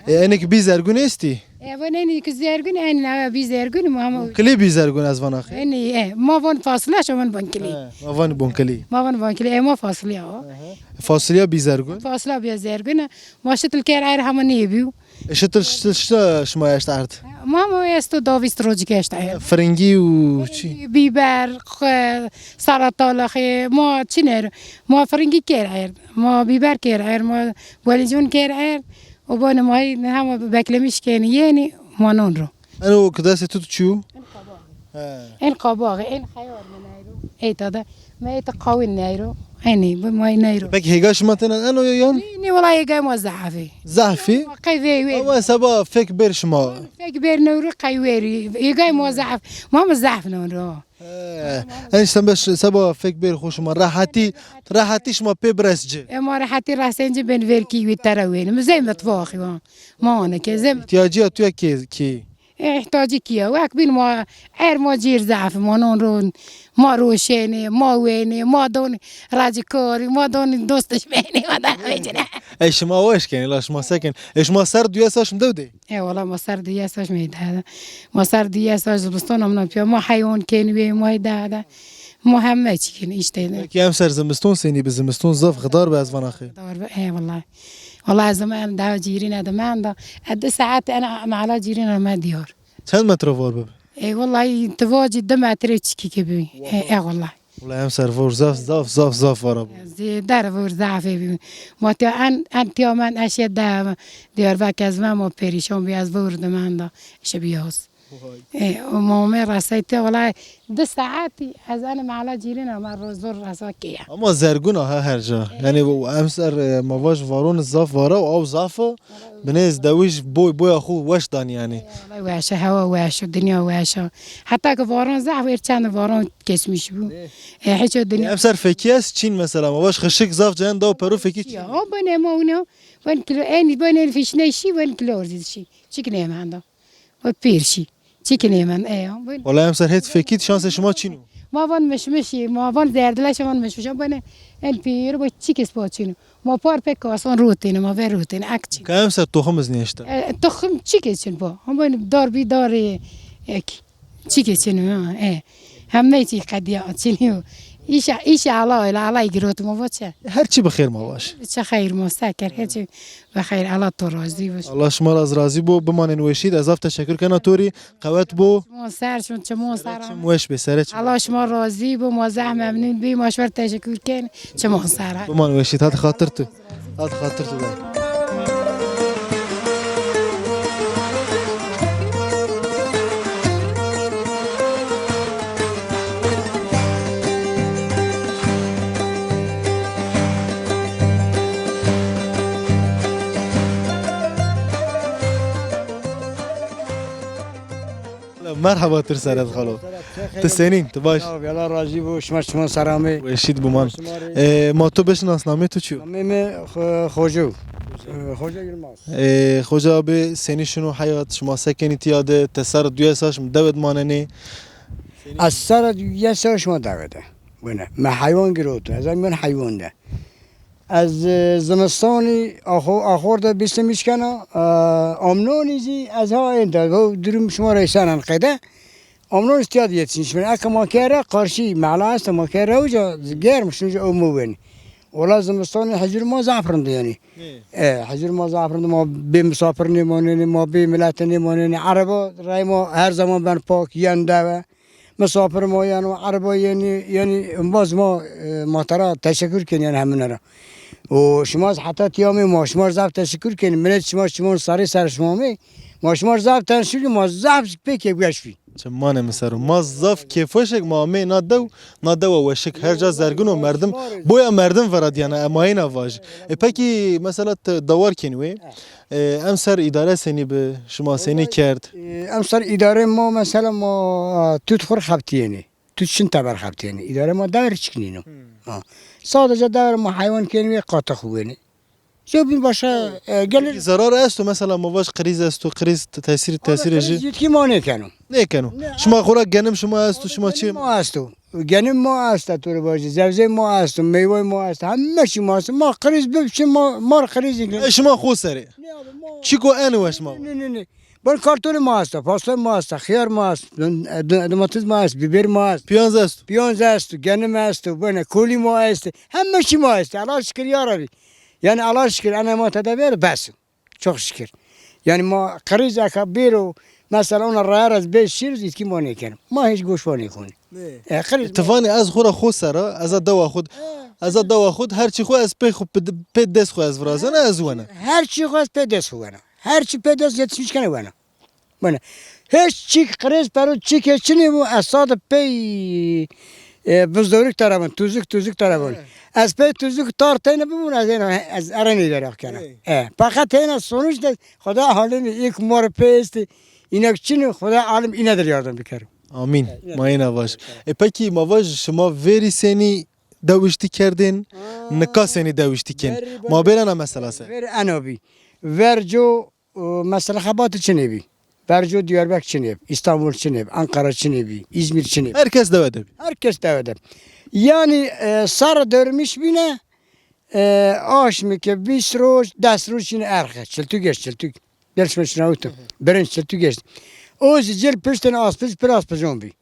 Ê, enê ki bî zergûn êstî? Ê, van enî ki zergûn, enî nawe bî zergûn, ma hema. Bonkilî bî zergûn ez vana xê. Enî, e, ma van fasulye, şo van bonkilî. He, ma van bonkilî. Ma van bonkilî, e, ma fasulye o. Fasulye bî zergûn? Fasulye bî zergûn, ma şitil kêr er hema nêbî. E, şitil, şitil, şitil şima eşt erd? Ma, ma esto davîst rojî ke eşt erd. Firingî û çi? Biber, xwe, salatalık, ma çi ner? Ma firingî kêr erd, ma biber kêr erd, ma welicûn kêr erd. O bane ma hema beklemiş kenî yenî ma non ro. Eno ki destê tu çi yo? He. En qabaxê, en xeyar min neyro. Ê tada. Me ê te qawîn neyro. Enî, bi may neyro. Peki hêga şima têne eno ya yan? Nî, nî, wela hêgay ma zehf e. Zehf e? Qey vê wê. Ama seba fek ber şima. Fek ber newro qey wêrî. Hêgay ma zehf. Ma mi zehf non ro. He. En işte beş seba fek ber xwe şima. Rehetî, rehetî şima pê biresci. E ma rehetî resenci ben verkî wî tere wêni. Mi zey mitvaxî wa. Ma wane ke zem. İhtiyacı ya tu ya ki, ki. Îhtacî kî ye? Wek bîn ma er ma cîr zehf, ma non ron, ma roşênê, ma wênê, ma don racîkorî, ma don dost dişmenî, ma da vecine. Ey şima weş kenî, la şima se kenî. Ê şima ser duye saç mi dew de? E wala ma ser duye saç mi de. Ma ser duye saç zibiston amna piya, ma heywan kenî wê, ma de de. Ma heme çi kenî işte. Peki em ser zimiston senî bi zimiston zaf xidar be ez vana xê. Dar be, e wala. Wala ez em dewa cîrîne de me enda. E, di saet en mala cîrîne me diyar. Çend metre var bibe? E, wallahî tivacî du metre çikî ke bî. E, e, wallahî. Wala em ser vor zaf, zaf, zaf, zaf vara bû. Zê der vor zafê bî. Ma tiya en, en tiya men eşe de Diyarbek ez me ma perîşan bî ez vor de me enda. Eşe biyaz. E, o mamê resayî te wala du saetî ez ene mala cîrîna me ro zor resa keye. Ama zergûn a ha her ca. E. Yani bu em ser, e, ma vaj varon zaf vara û ew zaf o. Binêz dewij boy boya xwe weş dan yani. E, wala weş e, hewa weş e, dinya weş e. Heta ki varon zaf wêr çend varon kesmiş bû. E. E, hiç o dinya. Em ser fekiyes çin mesela ma vaj xişik zaf cayan daw peru fekî çin. Ya, o bane ma uno, ben kilo, en, ben en fişne şî, ben kilo orzi şî. Çik ne menda. Ve pêr şî. Çikinê min, e, bûn. Wala em ser hêt fekît şansê şima çîn o. Ma van mişmişî, ma van zerdile şi van mişmişan bane en pêr bu çikis po çîn o. Ma par pek kasan rotêne, ma ver rotêne, ak çîn. Ka em ser toxum iz nêşte. E, toxum çikis çin po. Ama bane dar bî darê ek. Çikis çin o, ha, e. Hemê çî qediya çin o. Îşa, îşa Allah, öyle Allah girot ma vaçe. Her çi bi xêr ma baş. Çi xeyr ma seker, her çi. Bi xeyr, Allah to razî bo. Allah şima re razî bo, bimanên weşî de. Ez zaf teşekkür kena to rî, qewet bo. Çimon ser, çimon, çimon ser. Çim weş be, sere çim. Allah şima razî bo, ma zeh memnun bî, ma şwer teşekkür ken, çimon ser. Biman weşî, hadi xatir tu. Hadi xatir tu de. Merhaba, tu seret xalo. Tu senîn, tu baş? Ya, Allah razî bo, şima, şima selamê. Weşît biman. Şima rê. E, ma tu bişnas namê tu çi yo? Namê me Xo-, Xoca. E, Xoca Yilmaz. E, Xoca abi, senî şino heyat, şima sekenî tiya de, te ser duye saç mi dewet manenê? Ez ser duye saç ma dewede. Bune, me heywan giroto, ez em heywan de. Ez, e, zimistanî axo-, axor de bîstim îşkena, e, amnonî zî ez ha ên de, bu durum şima re îsenen qede. Amnon îstiya diye çin şmin. Eke ma kere karşı, mehla este ma kere uca germ şun uca o mu wen. Ola zimistanî hecir ma zaf rind yani. E, hecir ma zaf rind ma bê misafir nêmanêne, ma bê milete nêmanêne. Araba rey ma her zaman ben pak yen deve. Misafir ma yan û ereba yenî, yenî baz ma, e, ma te ra teşekkür ken yan hemine ra. Û şima heta tiyamê ma, şima zaf teşekkür ken. Milet şima, şima sarê ser şima me. Ma şima zaf teşekkür ken, ma zaf pê kêfweş bî. Çimanê min sero. Ma zaf kêfweşek ma amê na dew, na dewa weşik. Her ca zergin û merdim. Boya merdim vera diyana, emayîna vaj. E pekî mesela te dawar ken wê. E, em ser îdare senî bi, şima senî kerd? E, em ser îdare ma mesela ma, e, tu xur xebtiyênî. Tu çin teber xebtiyênî. Îdare ma dever çik nîno. Ha. Sadece dever ma heywan kênî wê qatix wênî. Zewbîn başa, e, gelir. Peki zarar esto mesela ma vaj kriz esto, kriz te-, tesîr, tesîrê jî? Yitki ma nêkeno. Nêkeno. Şima xura genim şima esto, şima çi? Ma esto. Genim ma esta, tu re bajî. Zevzê ma esto, meywe ma esto. Heme çî ma esto. Ma kriz bib çi ma, mar kriz. E, şima xo serê. Ne abi, ma. Çiko en weş ma. Ne, ne, ne. Bon kartolê ma esta, fasulye ma esta, xiyar ma esta, dom-, e, do-, domates ma esta, biber ma esta. Piyaz esto. Piyaz esto, genim esto, bone, kolî ma esta. Heme çî ma esta. Allah şükür ya Rabbi. Yani Allah şükür, ene ma te de ver, bes. Çok şükür. Yani ma kriz eka bêro, mesela ona rayar ez bê şîr, îtkî ma nêkerim. Ma hiç goş wa nêxwînî. E, kriz. Tifanê ez xura xo sera, ez a dewa xud, ez a dewa xud, her çî xo ez pê xo, pê dest xo ez virazena, ez wena. Her çî xo ez pê dest xo wena. Her çî pê dest yetişmiş kene wena. Bana. Hiç çîk kriz pero çîkê çinê bû, ez sade pey, e, bizdorik tarafın, tuzuk, tuzuk tarafın. Evet. Ez pey tuzuk tar teyne bibûn, ez êna, ez erenî derek kena. Evet. E, fakat teyne sonuç de Xuda halini ilk mor pê esti. İnek çinê, Xuda alim inedir yardım bikerim. Amin. Evet. Mayina vaş. E, peki ma vaş şima verî senî dewiştî kerdin, nika senî dewiştî kin? Ma bêrena mesela se. Ver eno bî. Verco, e, mesela xebatî çinê bî. Verco Diyarbek çinê bî, İstanbul çinê bî, Ankara çinê bî, İzmir çinê bî. Herkes dewe de bî. Herkes dewe de. Yani, e, sar dörmüş bîne, e, aşmike bîst roj, des roj çinê erxe. Çiltûk geç, çiltûk. Gel şuna şuna otur. Birinci çiltûk geç. O zî cil piştin aspiz, pir aspizon bî.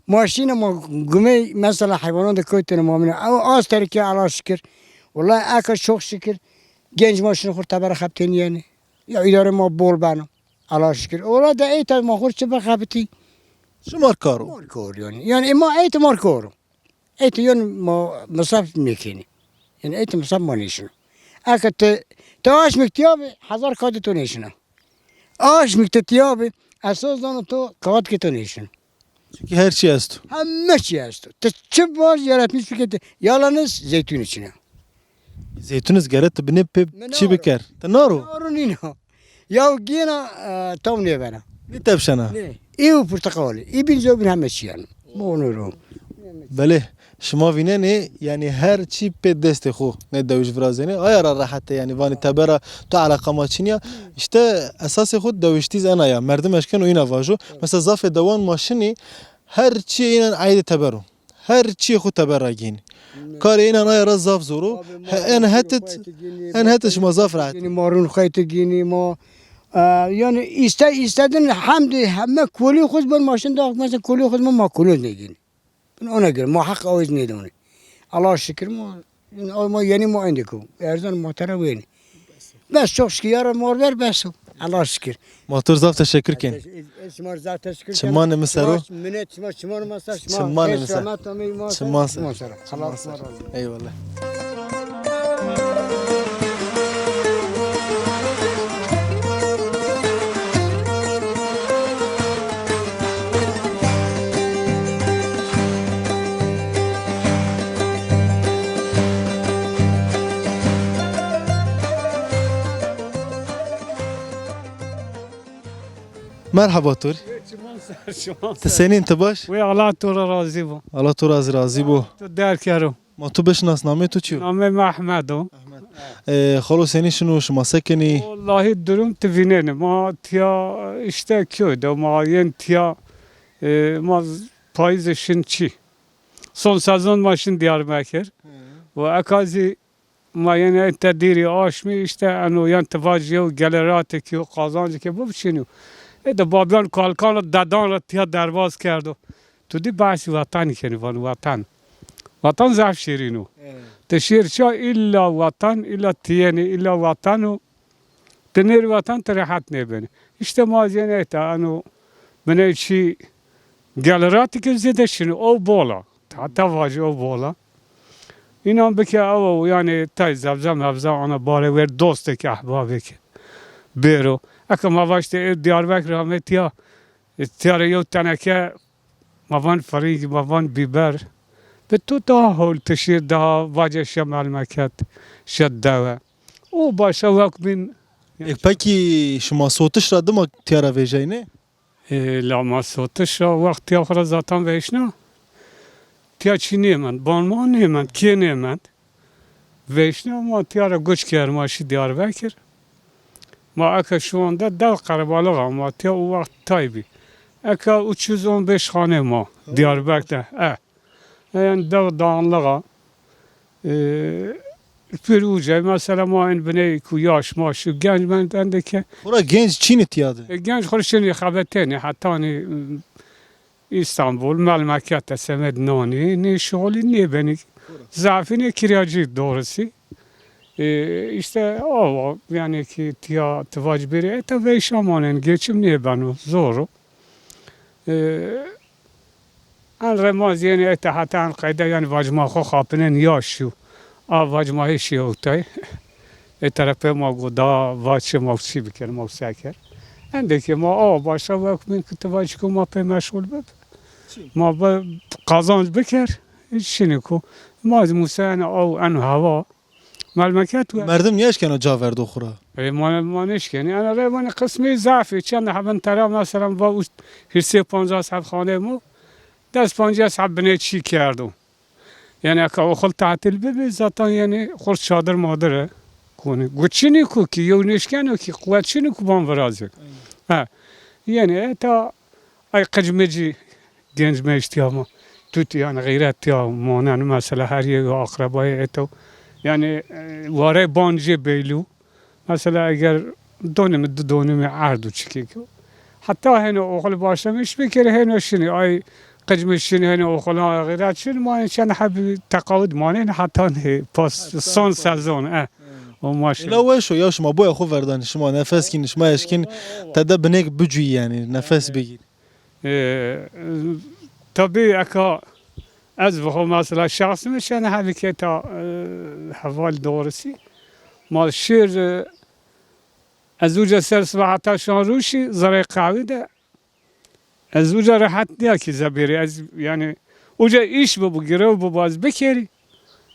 Maşîna ma gumê mesela heywanan de kewtine ma mine. Ew az terike Allah'a şükür. Vallahi eka çok şükür. Genç maşîna xur tebere xebtên yani. Ya idare ma bol beno. Allah'a şükür. Ola de ey tabi ma xur çi bexebitî. Şima karo. Mar kor yani. Yani e ma ey te mar koro. Ey te yani ma misaf mekeni. Yani ey te misaf ma nêşino. Eka te, te aşmik tiyabi, hazar kadi to nêşino. Aşmik te tiyabi, esas zano to kağıt ke to nêşino. Çünkü her şey esto. Heme çî esto. Te çi baş yaratmış fikir te. Yalnız zeytun içine. Zeytuniz gere te binê pê çi biker? Te naro. Naro nîna. Ya gêna, e, tam nêbena. Nî tevşena. Nê. Ê û porteqalî. Ê bin zewbin heme çî yani. Bonero. Belê. Şima vînenê, yani her çî pê destê xo ne dewij virazêne. Aya ra rehet e, yani vanî tebera tu eleqa ma çin ya. İşte esasê xo dewiştî zena ya. Merdim eşken û îna vajo. Mesela zafê dewan ma şinî her çî înan aydê teber o. Her çî xo teber ra gîn. Karê înan aya ra zaf zor o. He, en hetit, en hetit şima zaf rehet. Gînî marun xeyte gînî ma. E, yani iste, istedin hemdi heme kolî xo ben maşin da, mesela kolî xo ma kolî ne gînî. Ona göre ma hak awiz nêdonê. Allah'a şükür ma, ma yeni ma endiko. Erzan ma tera wênî. Bes çok şükür ya Rabbi, mor ver bes o. Allah'a şükür. Ma tu zaf teşekkür ken. Şima zaf teşekkür ken. Çimanê min sero. Minet şima, çimanê min ser şima. Çimanê min ser. Çiman ser. Çiman ser. Eyvallah. Merhaba Tur. Çiman ser, çiman ser. Ti senîn, ti baş? Wê Allah tu re razî bo. Allah tu razî, razî bo. Tu derkero. Ma tu bişnas, namê tu çi yo? Namê me Ehmed o. Ehmed. Ee, xalo senî şino, şima se kenî? Wallahî durum tu vînenî. Ma tiya işte köyde, ma yên tiya, e, ma z-, payîzê şin çî. Son sezon ma şin Diyarbekir. Hı. Û eka zî ma yên ey te dîrî aşmî işte eno yan ti vacî yew geleratekî û qazancekê bibişînî. Ê de babiyan kalkan re dedan re tiya derbaz kerdo. Tu dî behsî wetanî kenî, van watan. Watan zaf şîrîn o. Evet. Ti şêr ça îlla watan, îlla tiyenî, îlla watan o. Ti nêrî watan ti rehet nêbenî. İşte ma zî yên ey te eno biney çî Gel ratikê zêde şîn, ew bola. Heta vajî ew bola. Înan bike ew, yani tay zevze mevze ana barê wer dostek ehbabek bêro. Eke ma vaştê ê Diyarbekir amê tiya, e, tiyare yew teneke ma van firing, ma van biber. Bi tu daha hol tişîr daha vace şe melmeket, şe dewe. O başa wek bin. E, pekî şima sotiş ra dima tiyara vêjeyne? E, la ma sotiş ra wextiya xwe ra zaten vêşna. Tiya çi nêmend, banma nêmend, kê nêmend. Vêşna ma tiya ra guç kir, ma şî Diyarbekir. Ma eke şu anda dev qerebalix a, ma tiya û wext tay bî. Eke ucuz on beş xane ma Diyarbekir de. E. E, yani dev dağınlığa. E, pir uca. Mesela ma en biney ku yaş maş û genç ben endeke. Xura genç çînî tiya de? E, genç xura şinî xebetênî, hetanî, e, İstanbul, memlekete semed nanî, ne şuxulî ne benî. Zafî ne kiryacî doğrusu. E, işte o, yani ki tiya tivac biri, e, tabi şamanen geçim ne beno, zor. E, En remaz yeni ete heta en qayda yani vacma xo xapinen ya şu. A vacma hê şi otay. E terepe ma go da vaçe ma çi biker, ma seker. Endeke ma a başa wek min ki ti vac ku ma pe meşgul bib. Ma be kazanç biker. Şini ku. Ma Musa yani o en hava. Malmeket we. Merdim niye eşkeno ca verdo xura? E, ma, ma neşkeni. Ana re vani qismê zafî. Çend hebin tera mesela va û hîrsê pancas heb xanê mu. Des pancas heb binê çî kerdo. Yani eka oxul tatil bibi zaten yani xurt çadır madır e. Koni. Guçini ku ki, yo neşkeno ki, quwetçini ku ban virazek. Ha. Yani eta ay qicmeci genç meştiya ma. Tut yani gayret ya manen mesela her yek akrabayı eto. Yani, e, ware bancê beylu. Mesela eger donimi du donimi erdu çikik. Hatta hene okul başlamış bir kere hene şini ay qicmiş şini hene okula gayret şini mani çend habi tekavud mani hatta ne pas son sezon, e. O maşallah. Ela weş o ya şima boya xo verdan şima nefes kin şima eşkin te de binek bucu yani nefes bigir. Ee, tabii eka ez bu mesela şahsım için hareketa, e, heval doğrusu. Ma şir, e, ez uca ser sıva hatta şan ruşi zaray kahve de ez uca rahat diye ki zabiri ez yani uca iş bu bu girev bu baz bekeri.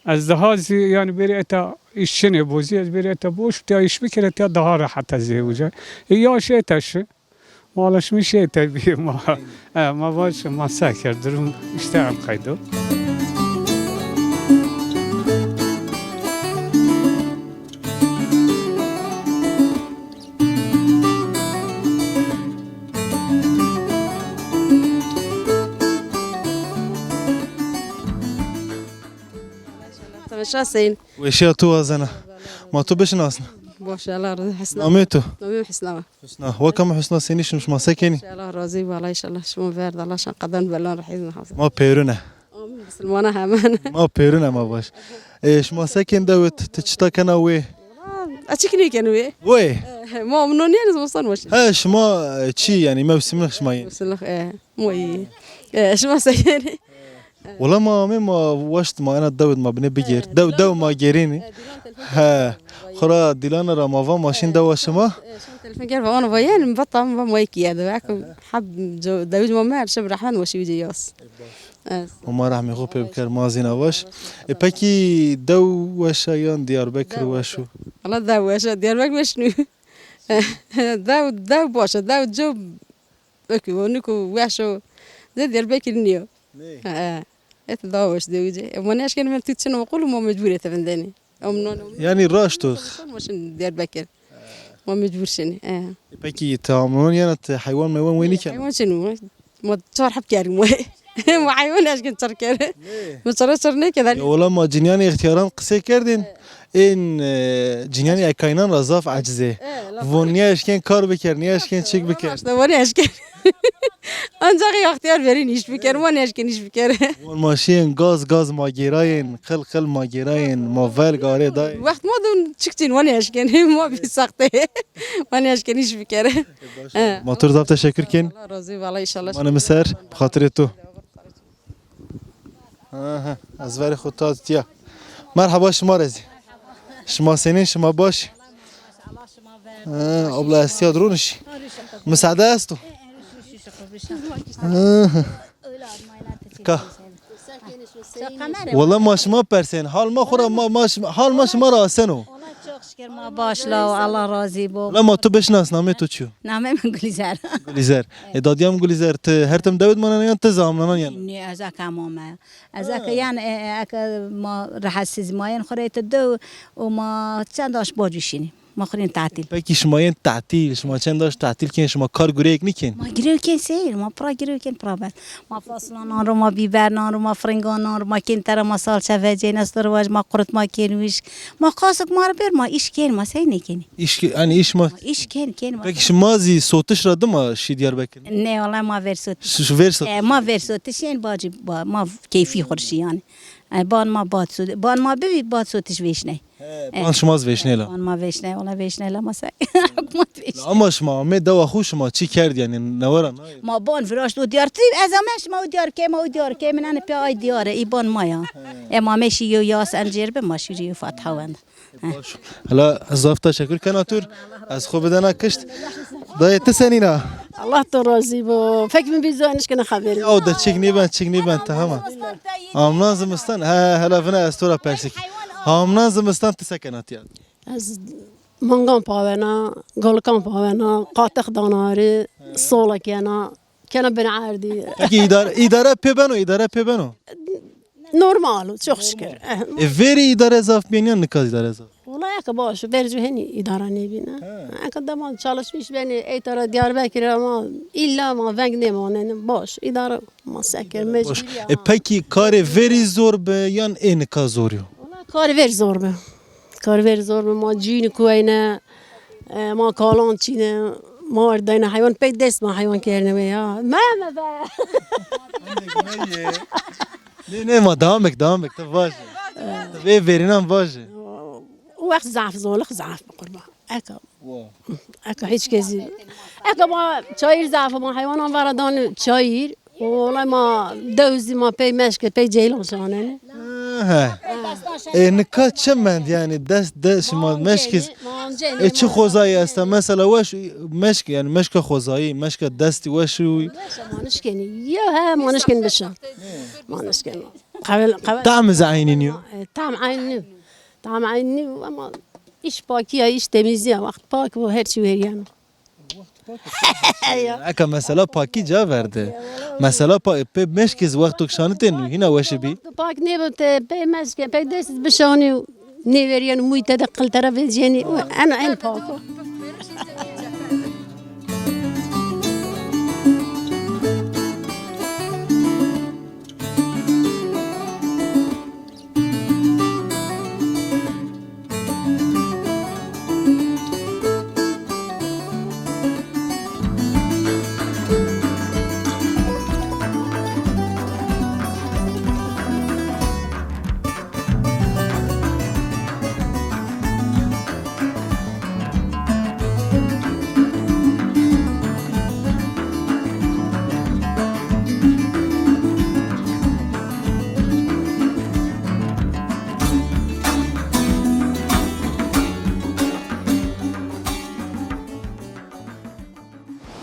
Ez daha zî, yani, berê eta îş çinê bozî, ez berê eta boş, tiya îş bikire, tiya daha rehet ez ê uca. E, ya şey taşı. Ma alışmış şey tabii ma. E, ma baş, ma saker durum işte em kaydo. Temeşa Hüseyin. Weşiya tu wazena. Ma tu bişinasna. Baş, Allah razı olsun. Namê tu? Namê Hüsna. Hüsna. Weka min Hüsna Sênî şim şima se kenî? Allah razı olsun, Allah inşallah şima ver, Allah şan qeden belan rahîz nahafız. Ma pêrune. Amin, Müslümana hemen. Ma pêrune ma baş. E, şima se ken dewit, ti çita kena wê? Açık ne ken wê? Wê? E, ma mino ne zimistan baş. He, şima, e, çi yani mevsimlik şima yê? Mevsimlik, e, mo iyi. E, şima se kenî? Wela ma amê ma waşt ma ena dewid ma binê bigêr. Dew dew ma gerênî. He. Xura Dîlana ra ma va ma şîn dewa şima. Şan telefon ger va ona va yen va tam va ma yekî ya dewa. Heb dewid ma mer şib rehmet wa şî wî yas. O ma rehmê xwe pê biker ma zîna weş. E pekî dew weş e yan Diyarbekir weş o? Wela dew weş e, Diyarbekir weş nû. Dew, dew baş e, dew co Wekî wonî ku weş o, zê Diyarbekir nîyo. Nê? He. Et daha weş de wî cê. E, ma neşkên me tu çin oqul ma mecbur e te vindenî. Em non. Yani raşt o. Ma şin Diyarbekir. Ma mecbur şin. E. E, peki tamam yani te hayvan meyvan wê nîken? Hayvan çin o. Ma çar hep kerim wê. Ma hayvan neşkin çar kere. Nê? Ma çar çar ne keder. Ya ola ma cinyanê ixtiyaran qisê kerdin. Ên, e, cinyanê ekaynan ra zaf ecizê. E, la. Von niye eşken kar biker, niye eşken çik biker. Raşt e, von eşken. Ancak ya ihtiyar verin iş biker, ma neşkin iş biker. Wan ma şiyên gaz, gaz ma gêrayên, qil, qil ma gêrayên, ma vel garê dayê. Wext ma dun çikçin, ma neşkin, ma bir sakte. Ma neşkin iş biker. He. Ma tur zaf teşekkür kin. Allah razı, valla inşallah. Mane miser, bi xatirê tu. Aha, ez verê xwe ta tiya. Merhaba şima rezî. Şima senîn, şima baş? Ha, abla ez tiya drûn şî. Misade esto? Aha. Ka. Wala ma şima persên. Hal ma xura ma, ma şima, hal ma şima ra aseno. Çok şükür ma baş la, Allah razî bo. La ma tu bişnas, namê tu çi yo? Namê min Gulîzer. Gulîzer. E, dadiya min Gulîzer, tu her tim dewê de manane yan tu zamlanan yan? Ne, ez aka mame. Ez aka yan, e, e, aka ma rahatsiz ma yên xurê te dew û ma çend aş bacî şînî. Ma xurên tatil. Peki şima yên tatil, şima çend aş tatil kên, şima kar gureyek nikên? Ma girew kên seyir, ma pira girew kên pira bes. Ma faslanan ro, ma bîbernan ro, ma firinganan ro, ma kên tere, ma salçe vecên, estor vaj, ma qurut ma kên wîş. Ma qasik ma re ber, ma îş kên, ma sey nekên. Îş ke-, yani îş ma. Ma îş kên, kên ma. Peki şima zî sotiş ra dima şî Diyarbekir? Ne, wala ma ver sotiş. Ş-, ş-, ver sotiş. E, ma ver sotiş, yani bacî, ba-, ma keyfî xurşî yani. E, ban ma bad sot-, ban ma bibî, bad sotiş vêşney. He, ban şima zî vêşnê la. Ban ma vêşnê, wala vêşnê la ma sey. Hikûmet vêşnê. Ama şima amê dewa xwe şima çi kerd yani, newera nayê? Ma ban viraşt û diyar. Tu ez amê şima û diyar kê, ma û diyar kê, min ene pê ay diyar e, î ban ma ya. He. E, ma meşî yo yas encêr be, ma şîrî yo fatiha wend. He. Baş. Hela zaf teşekkür kena tur. Ez xwe bidena kişt. Dayê tu senîna? Allah to razî bo. Fek min bî zanîş kena xeberî. Ya de çik nîben, çik nîben, te hema. Amnan zimistan. He, hela vina ez to ra persik. Hamnan zimistan tu se kena tiya? Ez mangan pawena, golikan pawena, qatix danarî, sola kena, kena bin erdî. Peki îdare, îdare pê beno, îdare pê beno? Normal, çok şükür. E, verî îdare zaf bîn yan nika îdare zaf? Wala eke baş, bercû henî îdara nêbîne. He. Eke dema çalışmış benî, ey tara Diyarbekir ama illa ma veng nêmanin. Baş, îdare ma sekir, mecbur. E, peki karê verî zor be yan ê nika zor yo? Wala karê verî zor be. Karê verî zor be, ma cîn kuweyne, e, ma kalan çîne, ma erdayne heywan, pey dest ma heywan kerdine ya. Me, me be. Nê, nê, ma devam bik, devam bik. Tu vaje. Tu vê verînan vaje. Wext zaf, zorluk zaf bi qurban. Eka. Wa. Eka hiç kesî. Eka ma çayîr zaf, ma heywanan vara dan çayîr. Olay ma dewzî ma pey meşke, pey ceylan şanene. He. E, nika çi mend yani dest, dest şima meşkiz. E, çi xozayî esta? Mesela weş meşk yani meşka xozayî, meşka destî weş û. Manişkeni. Ya he, manişken bişa. Manişken. Qevel, qevel. Tam zî eynî niyo. E, tam eynî. Tam eynî ama iş pakî ya, iş temizî ya. Wext pak bu her çi veriyano. Eka mesela pakî ca verde. Mesela pa-, pê meşkiz wextok şanitên hîna weşi bî. Pak nêbo te pê meşke, pê dest bişanî û nêveriyeno mûy te de qiltera veciyeni. En, en pako.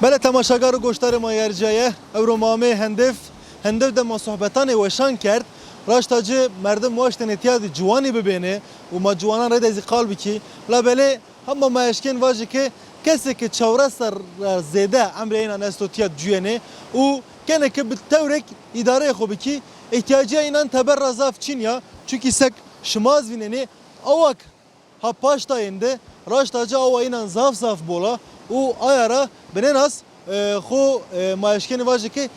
Belê temaşegar û goşdarê ma yerca ye. Ewro ma amê Hendiv. Hendiv de ma sohbetanê weşan kerd. Raşta ci merdim weştene tiya de ciwanî bibêne û ma ciwanan rê de zî qal bikî. La belê hema ma eşkên vajî ke kesê ke çewres serra zêde emrê înan esto tiya cuyêne û kene ke bi tewrek îdareyê xwe bikî, îhtiyacîya înan teber ra zaf çin ya. Çunkî sek şima ez vînenê awak ha paştayên de raşta ci awa înan zaf zaf bol a û aya ra binênas, e, xwe, e, ma eşkenî vajî ke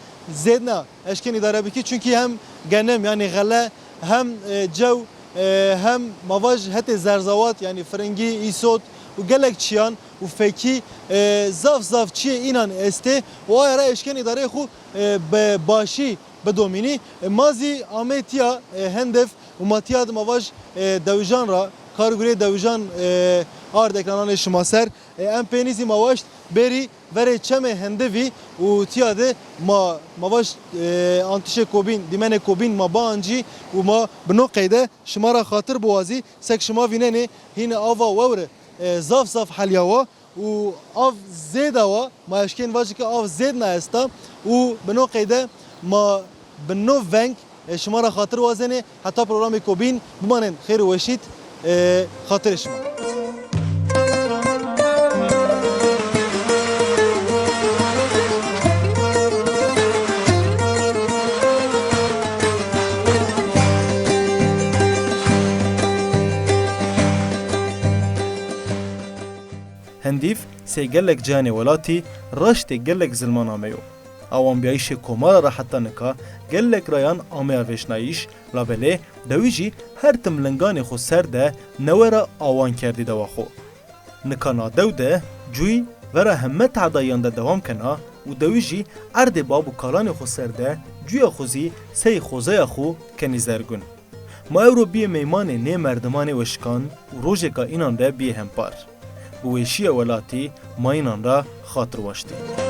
zêdna eşkenî îdare bikî, çunkî hem genim, yanî xele, hem, e, cew, e, hem ma vaj hetê zerzawat, yanî firingî, îsot û gelek çiyan û fekî, e, zaf zaf çiyê înan estê û aya re eşkenî darê xwe, e, bi başî bidomînî. E, ma zî amê tiya, e, Hendiv û ma tiya di ma vaj, e, dewijan ra, kargurê dewijan, e, ard ekrananê şima ser. E, em pênî zî ma waşt bêrî verê çemê Hendivî û tiya de ma, ma vaj, e, antişê Kobîn, dîmenê Kobîn ma baancî û ma bi no qeyde şima ra xatir biwazî, sek şima vînenê hîne ava wewre, e, zaf zaf heliya wa û av zêda wa, ma eşkên vajî ke av zêd na esta û bi no qeyde ma bi no veng, e, şima ra xatir wazenê heta programê Kobîn bimanên xêr û weşît, e, xatirê şima. Hendîv sey gelek ciyanê welatî raştê gelek zilman ameyo. Awanbiyayîşê komara re heta nika gelek rayan ameya vêşnayîş, labelê dewî jî her tim linganê xwe ser de newe re awan kerdî dewa xwe. Nika na dew de cûy vera heme tehdayiyan de dewam kena û dewî jî erdê bab û kalanê xwe ser de cûya xwe zî sey xozeya xwe kenî zergûn. Ma ewro biyê meymanê nê merdimanê weşikan û rojeka înan de biyê hempar. Bi weşiya welatî ma înan re xatir waştî.